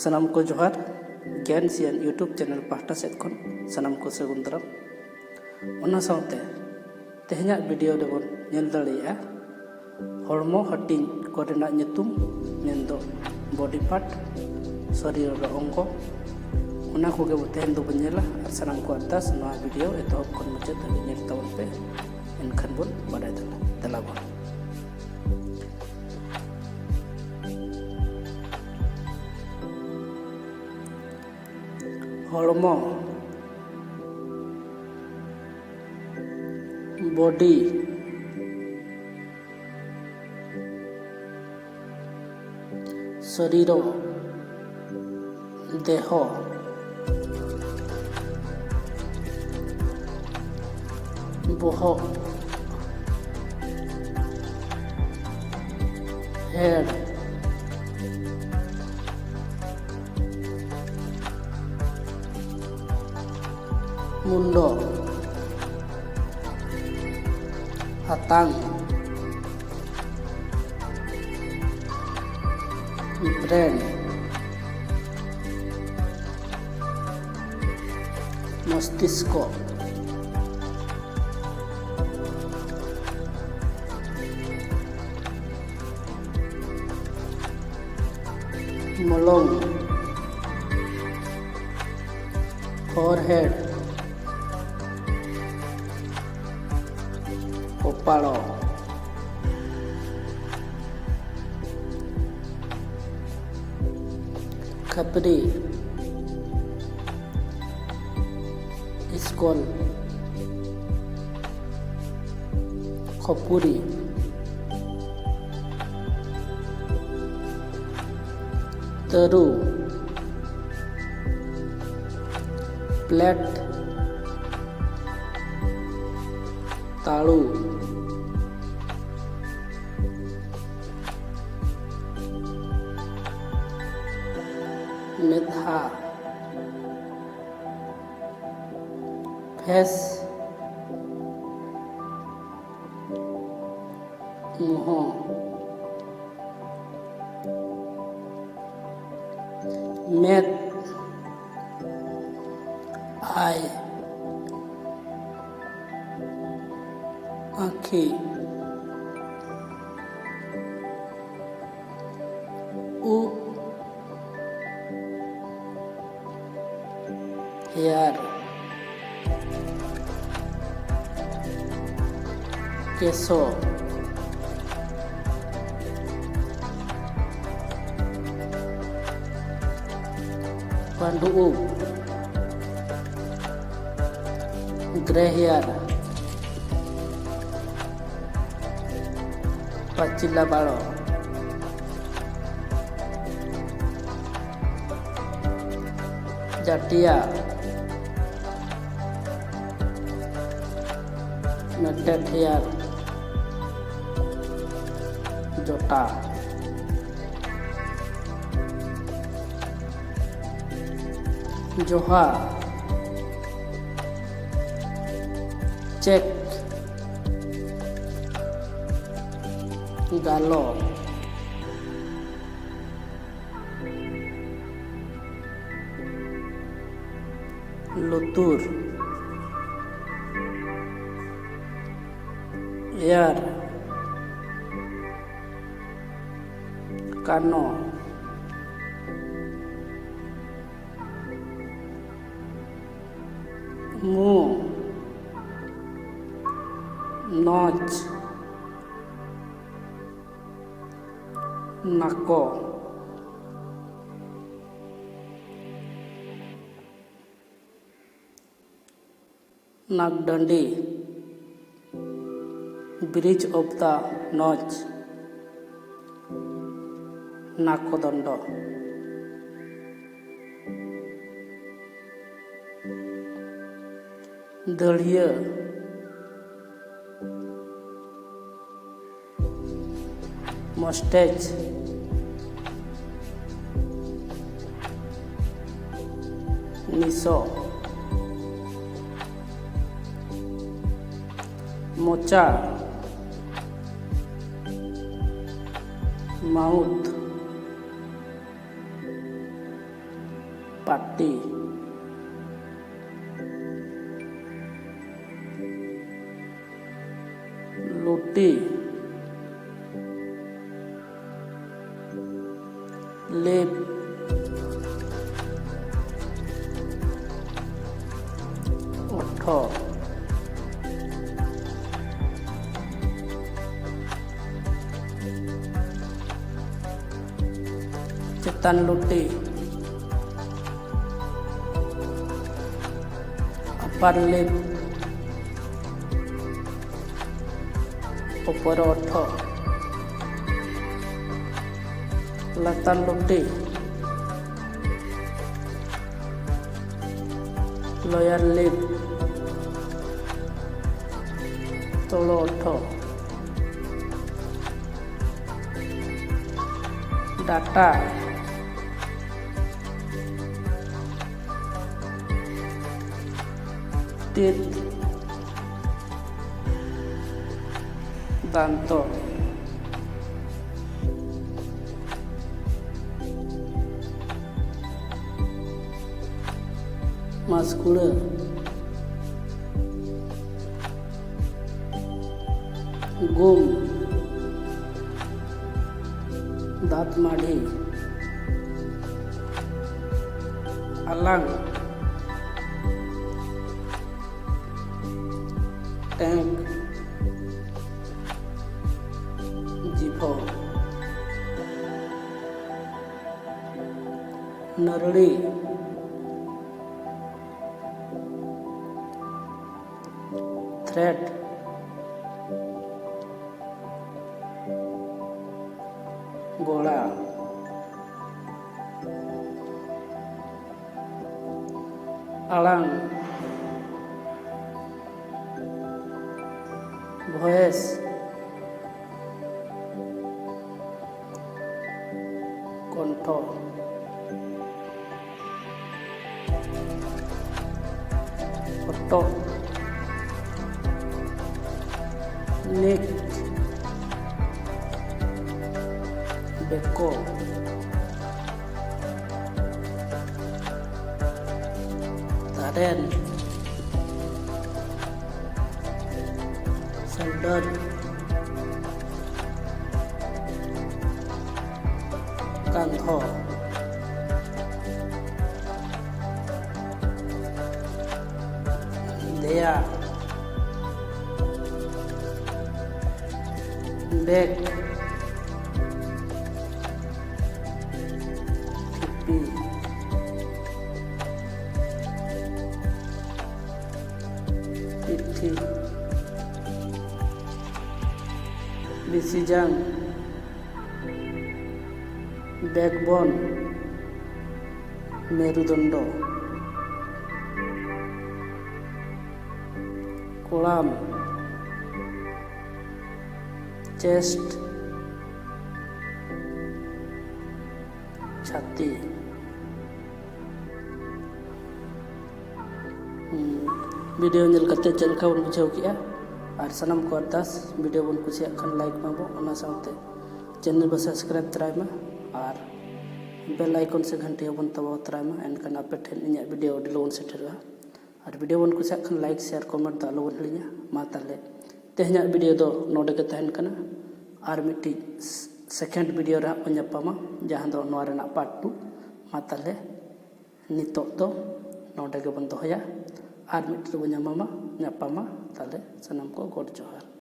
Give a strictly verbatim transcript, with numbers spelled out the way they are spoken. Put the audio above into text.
ᱥᱟᱱᱟᱢ ᱠᱚ ᱡᱚᱦᱟᱨ᱾ ᱜᱮᱭᱟᱱ ᱥᱤᱭᱟᱱ YouTube channel ᱯᱟᱦᱴᱟ ᱥᱮᱫ ᱠᱷᱚᱱ ᱥᱟᱱᱟᱢ ᱠᱚ ᱥᱟᱹᱜᱩᱱ ᱫᱟᱨᱟᱢ᱾ ᱚᱱᱟ ᱥᱟᱶᱛᱮ ᱛᱮᱦᱮᱧᱟᱜ video ᱨᱮᱵᱚᱱ ᱧᱮᱞ ᱫᱟᱲᱮᱭᱟᱜᱼᱟ ᱦᱚᱲᱢᱚ ᱦᱟᱹᱴᱤᱧ ᱠᱚᱨᱮᱱᱟᱜ ᱧᱩᱛᱩᱢ, ᱢᱮᱱᱫᱚ body part, ᱥᱚᱨᱤᱨ ᱨᱮ ᱚᱝᱜᱚ, ᱚᱱᱟ ᱠᱚᱜᱮ ᱵᱚ ᱛᱮᱦᱮᱧ ᱫᱚᱵᱚᱱ ᱧᱮᱞᱟ᱾ ᱟᱨ ᱥᱟᱱᱟᱢ ᱠᱚ ᱟᱨᱫᱟᱥ ᱱᱚᱣᱟ video ᱮᱛᱚᱦᱚᱵ ᱠᱷᱚᱱ ᱢᱩᱪᱟᱹᱫ ᱫᱷᱟᱹᱵᱤᱡ ᱧᱮᱞ ᱛᱟᱵᱚᱱ ᱯᱮ, ᱮᱱᱠᱷᱟᱱ ᱵᱚᱱ ᱵᱟᱰᱟᱭ ᱫᱟᱲᱮᱭᱟᱜᱼᱟ᱾ ᱫᱮᱞᱟ ᱵᱚᱱ᱾ ᱦᱚᱲᱢᱚ, body, ᱥᱚᱨᱤᱨᱚ, ᱫᱮᱦᱚ, ᱵᱚᱦᱚᱜ, ᱦᱮᱲ, ᱢᱩᱱᱰᱚ, ᱦᱟᱛᱟᱝ, brain, ᱢᱚᱥᱛᱤᱥᱠᱚ, ᱢᱚᱞᱚᱝ, forehead, ᱠᱚᱯᱟᱲᱚ, ᱠᱷᱟᱹᱯᱨᱤ, ᱤᱥᱠᱚᱞ, ᱠᱷᱚᱯᱩᱨᱤ, ᱛᱟᱹᱨᱩ, plate, ᱛᱟᱹᱲᱩ, ᱢᱮᱫᱦᱟ, face, ᱢᱩᱦᱚ, ᱢᱮᱫ, ᱟᱭ, ᱟᱸᱠᱷᱤ, ᱩᱵ, ᱦᱮᱭᱟᱨ, ᱠᱮᱥᱚ, ᱯᱟᱺᱰᱩ ᱩᱵ, ᱜᱨᱮ ᱦᱮᱭᱟᱨ, ᱯᱟᱹᱪᱤᱞᱟ ᱵᱟᱲᱚ, ᱡᱟᱹᱴᱤᱭᱟ, ᱢᱮᱴᱮᱫ ᱦᱮᱭᱟᱨ, ᱡᱚᱴᱟ, ᱡᱚᱦᱟ, ᱪᱮᱠ, ᱜᱟᱞᱚ, ᱞᱩᱛᱩᱨ, ᱮᱭᱟᱨ, ᱠᱟᱱᱚ, ᱢᱩ, ᱱᱚᱪ, ᱱᱟᱠᱚ, ᱱᱟᱜᱰᱟᱺᱰᱤ, bridge of the nose, ᱱᱟᱠᱚᱫᱚᱱᱰᱚ, ᱫᱟᱹᱲᱦᱤᱭᱟᱹ, ᱢᱚᱥᱴᱮᱪ, ᱱᱤᱥᱚ, ᱢᱚᱪᱟ, Mouth, ᱯᱟᱹᱴᱤ᱾ ᱞᱩᱴᱤ, lip, ᱳᱴᱷᱚ᱾ ᱪᱮᱛᱟᱱ ᱞᱩᱴᱤ, upper lip, ᱩᱯᱚᱨ ᱳᱴᱷᱚ, ᱞᱟᱛᱟᱨ ᱞᱩᱴᱤ, lower lip, ᱛᱚᱞ ᱳᱴᱷᱚ, ᱰᱟᱴᱟ, teeth, ᱫᱟᱱᱛᱚ᱾ ᱢᱟᱥᱠᱩᱲᱟᱹ, ᱜᱩᱢ, ᱫᱟᱸᱛ ᱢᱟᱹᱰᱷᱤ, ᱟᱞᱟᱝ, ᱴᱮᱝᱠ, ᱡᱤᱵᱷᱚ, ᱱᱟᱹᱨᱲᱤ, throat, ᱜᱚᱲᱟ, ᱟᱲᱟᱝ, voice, ᱠᱚᱱᱴᱷᱚ, ᱦᱚᱴᱚᱜ, neck, ᱠᱚ, ᱛᱟᱨᱮᱱ, ᱥᱟᱱᱰᱟᱨ, ᱠᱟᱱᱫᱷᱚ, ᱫᱮᱭᱟ, ᱵᱮᱜᱽ, ᱴᱷᱤᱯᱤ, ᱯᱤᱴᱷᱤ, ᱵᱤᱥᱤ ᱡᱟᱝ, ᱵᱮᱠᱵᱳᱱ, ᱢᱮᱨᱩᱫᱚᱱᱰᱚ, ᱠᱚᱲᱟᱢ, ᱪᱮᱥᱴ, ᱪᱷᱟᱛᱤ᱾ ᱦᱩᱸ, ᱵᱷᱤᱰᱤᱭᱳ ᱧᱮᱞ ᱠᱟᱛᱮ ᱪᱮᱫ ᱞᱮᱠᱟ ᱵᱚᱱ ᱵᱩᱡᱷᱟᱹᱣ ᱠᱮᱜᱼᱟ? ᱟᱨ ᱥᱟᱱᱟᱢ ᱠᱚ ᱟᱨᱫᱟᱥ, ᱵᱷᱤᱰᱤᱭᱳ ᱵᱚᱱ ᱠᱩᱥᱤᱭᱟᱜ ᱠᱷᱟᱱ ᱞᱟᱭᱤᱠ ᱢᱟᱵᱚ, ᱚᱱᱟ ᱥᱟᱶᱛᱮ ᱪᱮᱱᱮᱞ ᱵᱚ ᱥᱟᱵᱥᱠᱨᱟᱭᱤᱵ ᱛᱚᱨᱟᱭ ᱢᱟ ᱟᱨ ᱵᱮᱞ ᱟᱭᱠᱚᱱ ᱥᱮ ᱜᱷᱟᱱᱴᱤ ᱦᱚᱸᱵᱚᱱ ᱫᱟᱵᱟᱣ ᱛᱚᱨᱟᱭ ᱢᱟ, ᱮᱱᱠᱷᱟᱱ ᱟᱯᱮ ᱴᱷᱮᱱ ᱤᱧᱟᱹᱜ ᱵᱷᱤᱰᱤᱭᱳ ᱟᱹᱰᱤ ᱞᱚᱜᱚᱱ ᱥᱮᱴᱮᱨᱚᱜᱼᱟ᱾ ᱟᱨ ᱵᱷᱤᱰᱤᱭᱳ ᱵᱚᱱ ᱠᱩᱥᱤᱭᱟᱜ ᱠᱷᱟᱱ ᱞᱟᱭᱤᱠ, ᱥᱮᱭᱟᱨ, ᱠᱚᱢᱮᱱᱴ ᱫᱚ ᱟᱞᱚ ᱵᱚᱱ ᱦᱤᱲᱤᱧᱟ᱾ ᱢᱟ ᱛᱟᱦᱚᱞᱮ ᱛᱮᱦᱮᱧᱟᱜ ᱵᱷᱤᱰᱤᱭᱳ ᱫᱚ ᱱᱚᱰᱮ ᱜᱮ ᱛᱟᱦᱮᱱ ᱠᱟᱱᱟ᱾ ᱟᱨ ᱢᱤᱫᱴᱤᱡ ᱥᱮᱠᱮᱱᱰ ᱵᱷᱤᱰᱤᱭᱳ ᱨᱮ ᱦᱟᱸᱜ ᱵᱚᱱ ᱧᱟᱯᱟᱢᱟ, ᱡᱟᱦᱟᱸ ᱫᱚ ᱱᱚᱣᱟ ᱨᱮᱱᱟᱜ ᱯᱟᱨᱴ ᱴᱩ᱾ ᱢᱟ ᱛᱟᱦᱚᱞᱮ ᱱᱤᱛᱚᱜ ᱫᱚ ᱱᱚᱰᱮ ᱜᱮᱵᱚᱱ ᱫᱚᱦᱚᱭᱟ᱾ ᱟᱨ ᱢᱤᱫᱴᱤᱡ ᱨᱮᱵᱚᱱ ᱧᱟᱯᱟᱢᱟ, ᱧᱟᱯᱟᱢᱟ᱾ ᱛᱟᱦᱚᱞᱮ ᱥᱟᱱᱟᱢ ᱠᱚ ᱜᱚᱰ ᱡᱚᱦᱟᱨ᱾